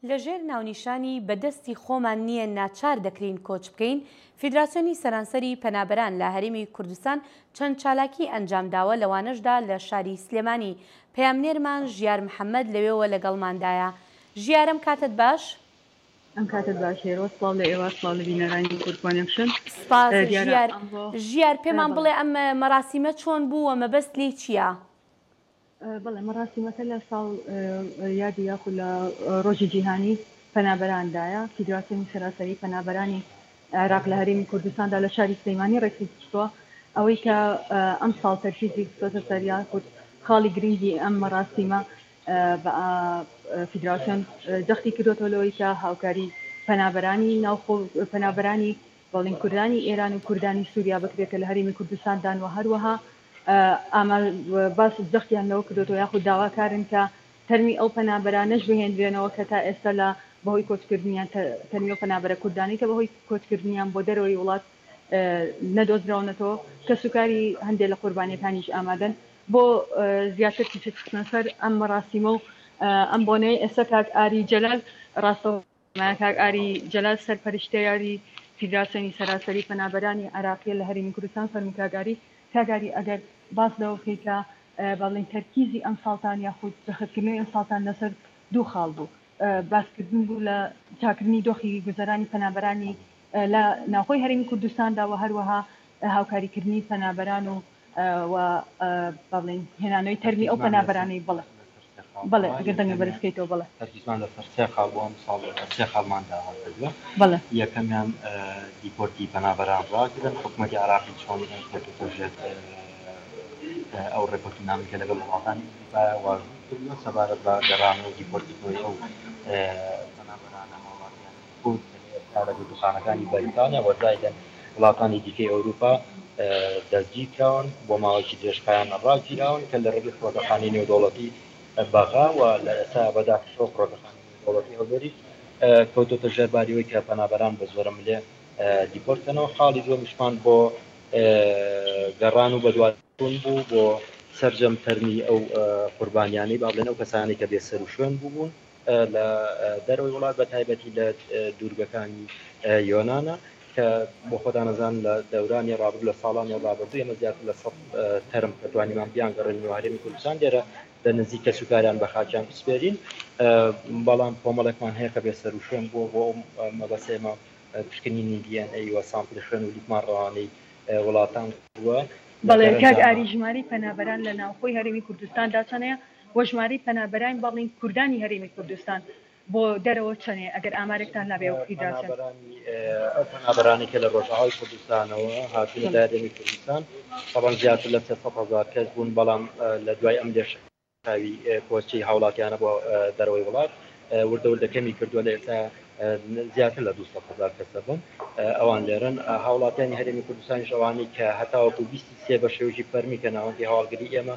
لە ژێر ناونیشانی بە دەستی خۆمان نییە ناچار دەکرێین کۆچ بکەین، فیدراسیۆنی سەرانسەری پەنابەران لە هەرێمی کوردستان چەند چالاکی ئەنجامداوە لەوانەشدا لە شاری سلێمانی. پەیامنێرمان ژیار محەمەد لەوێوە لەگەڵماندایە. ژیار ئەم کاتەت باش؟ ئەم کاتەت باش هێرۆ، سڵاو لە ئێوە، سڵاو لە بینەرانی کوردکۆنێکشن. سپاس دیارە ژیار. ئەمڕۆ ژیار پێمان بەڵێ. بڵێ ئەم مەراسیمە چۆن بوو و مەبەست لێی چییە؟ بەڵێ مەڕاسیمەکە لە ساڵ یادی یاخود لە ڕۆژی جیهانی پەنابەراندایە، فیدراسیۆنی سەراسەری پەنابەرانی عێراق لە هەرێمی کوردستاندا لە شاری سلێمانی ڕێکخستووە. ئەوەی کە ئەمساڵ تەرکیزی خستۆتە سەر یاخود خاڵی گرنگی ئەم مەڕاسیمە بە فیدراسیۆن جەختی کردۆتەوە لەوەی کە هاوکاری پەنابەرانی ناوخۆ پەنابەرانی بەڵین کوردانی ئێران و کوردانی سووریا بکرێت کە لە هەرێمی کوردستاندان و هەروەها باس جەختیان لەوە کردۆتەوە یاخود داواکارن کە تەرمی ئەو پەنابەرانەش بهێنرێنەوە کە تا ئێستا لە بەهۆی کۆچکردنیان تەرمی ئەو پەنابەرە کوردانەی کە بەهۆی کۆچکردنیان بۆ دەرەوەی وڵات نەدۆزراونەتەوە، کەسوکاری هەندێک لە قوربانیەکانیش ئامادەن بۆ زیاتر تیشک خستنە سەر ئەم مەراسیمە و ئەم بۆنەیە ئێستا کاک ئاری جەلال ڕاستەوخۆ کاک ئاری جەلال سەرپەرشتیاری فیدراسیۆنی سەراسەری پەنابەرانی عێراقیە لە هەرێمی کوردستان فەرموو کاک ئاری کاک ئاری ئەگەر باس لەوە بکەی کە با بڵێین تەرکیزی ئەمساڵتان یاخود جەختکردنەوەی ئەمساڵتان لەسەر دوو خاڵ بوو باسکردن بوو لە چاکردنی دۆخی گوزەرانی پەنابەرانی لە ناوخۆی هەرێمی کوردستاندا و هەروەها هاوکاریکردنی پەنابەران و و با بڵێین هێنانەوەی تەرمی ئەو تەرکیزمان لەسەر پەنابەرانەی بەڵێ لەسەر سێ خاڵ بەڵێ بووە ئەگەر دەنگە یەکەمیان بەرز بکەیتەوە بەڵێ. تەرکیزمان لەسەر سێ خاڵ بووە ئەمساڵ سێ خاڵمان داوا کردووە بەڵێ. یەکەمیان دیپۆرتی پەنابەران ڕاگرن حکومەتی عێراقی چۆن کەوتۆتە ژێر ئەو ڕێککەوتننامەی کە لەگەڵ وڵاتانی ئەوروپایە واژووی کردووە سەبارەت بە گەڕانەوە و دیپۆرتکردنەوەی ئەو پەنابەرانە هاوڵاتیانی کورد کە لە ئێستا لە گرتووخانەکانی بەریتانیا و زایدەن وڵاتانی دیکەی ئەوروپا دەستگیرکراون، بۆ ماوەیەکی درێژخایەن ڕاگیراون کە لە ڕێگەی فڕۆکەخانەی نێودەوڵەتی بەغا و لە ئێستا بەداخەوە فڕۆکەخانەی نێودەوڵەتی هەولێریش کەوتۆتە ژێر باری ئەوەی کە پەنابەران بە زۆرەملێ دیپۆرت کەنەوە. خاڵی دووەمیشمان بۆ گەڕان و بەدواداچوون بوو بۆ سەرجەم تەرمی ئەو قوربانیانەی با بڵێن ئەو کەسانەی کە بێسەروشوێن بووبوون لە دەرەوەی وڵات بە تایبەتی لە دوورگەکانی یۆنانە کە بۆ خۆتان ئەزانن لە دەورانی ڕابردوو لە ساڵانی ڕابردوو ئێمە زیاتر لە سەد تەرم کە توانیمان بیانگەڕێنینەوە هەرێمی کوردستان لێرە لە نزیک کەسوکاریان بە خاکیان بسپێرین بەڵام کۆمەڵێکمان هەیە کە بێسەروشوێن بووە بۆ ئەو مەبەستە ئێمە پشکنینی دی ئێن ئەی و سامپڵی خوێن و لیکمان ڕەوانەی وڵاتان کردووە لە بەڵێ کاک دەرەنجامە ئاری ژمارەی پەنابەران لە ناوخۆی هەرێمی کوردستاندا چەنەیە و ژمارەی پەنابەران با بڵێین کوردانی هەرێمی کوردستان بۆ دەرەوە چەنەیە ئەگەر ئامارێکتان لابێ وەک فیدراسیۆن؟ پەنابەرانی ئەو پەنابەرانەی کە لە ڕۆژئاوای کوردستانەوە هاتوونەتە بەڵێ. هەرێمی کوردستان تەبعەن زیاتر لە 300 هەزار کەس بوون بەڵام لە دوای ئەم لێشاوی کۆچی هاوڵاتیانە بۆ دەرەوەی وڵات وردە وردە کەمی کردووە لە ئێستا زیاتر لە 200 هەزار کەسە بن ئەوان لێرەن هاوڵاتیانی هەرێمی کوردستانیش ئەوانەی کە هەتاوەکو 23 بە شێوەیەکی فەرمی کە ناوەندی هەواڵگری ئێمە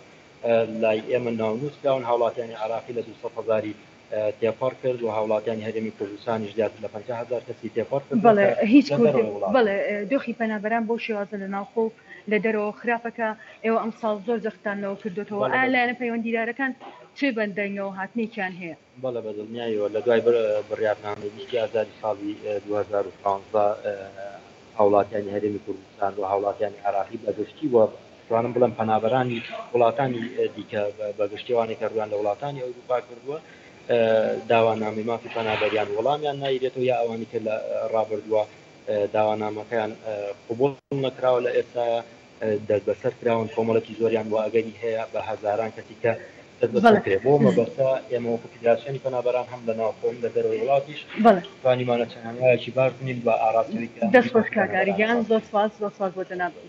لای ئێمە ناونووس کراون، هاوڵاتیانی عێراقی لە 200 هەزاری تێپەڕ کرد و هاوڵاتیانی هەرێمی کوردستانیش زیاتر لە 50 هەزار کەسی تێپەڕ کردووە بەڵێ کە هیچ لە کورد دەرەوەی وڵاتن. بەڵێ دۆخی پەنابەران بەو شێوازە لە ناوخۆ و لە دەرەوە خراپە کە ئێوە ئەمساڵ زۆر جەختتان لەوە کردۆتەوە، بەڵێ ئایا بە لایەنە پەیوەندیدارەکان چ بەدەنگەوە هاتنێکیان هەیە؟ بەڵێ بە دڵنیایەوە لە دوای بڕیارنامەی 20 ئازاری ساڵی 2016 هاوڵاتیانی هەرێمی کوردستان و هاوڵاتیانی عێراقی بە گشتی و دەتوانم بڵێم پەنابەرانی وڵاتانی دیکە بە گشتی ئەوانەی کە ڕوویان لە وڵاتانی ئەوروپا کردووە داوانامەی مافی پەنابەریان وەڵامیان نایرێتەوە یا ئەوانەی کە لە ڕابردووە داوانامەکەیان قبوڵ نەکراوە لە ئێستایا دەستبەسەر کراون کۆمەڵێکی زۆریان و ئەگەری هەیە بە هەزاران کەسی کە دەستبەسەر بەڵێ کرێ بۆ مەبەستە ئێمە وەکو فیدراسیۆنی پەنابەران هەم لە ناوخۆ هەم لە دەرەوەی وڵاتیش بەڵێ توانیمانە چەند هەنگاوێکی باش بنین بە ئاراستەوەی کە دەست خۆش دیپۆرتی کاک ئاری پەنابەران گیان ڕاگرین. زۆر سپاس زۆر سپاس بۆ جەنابت.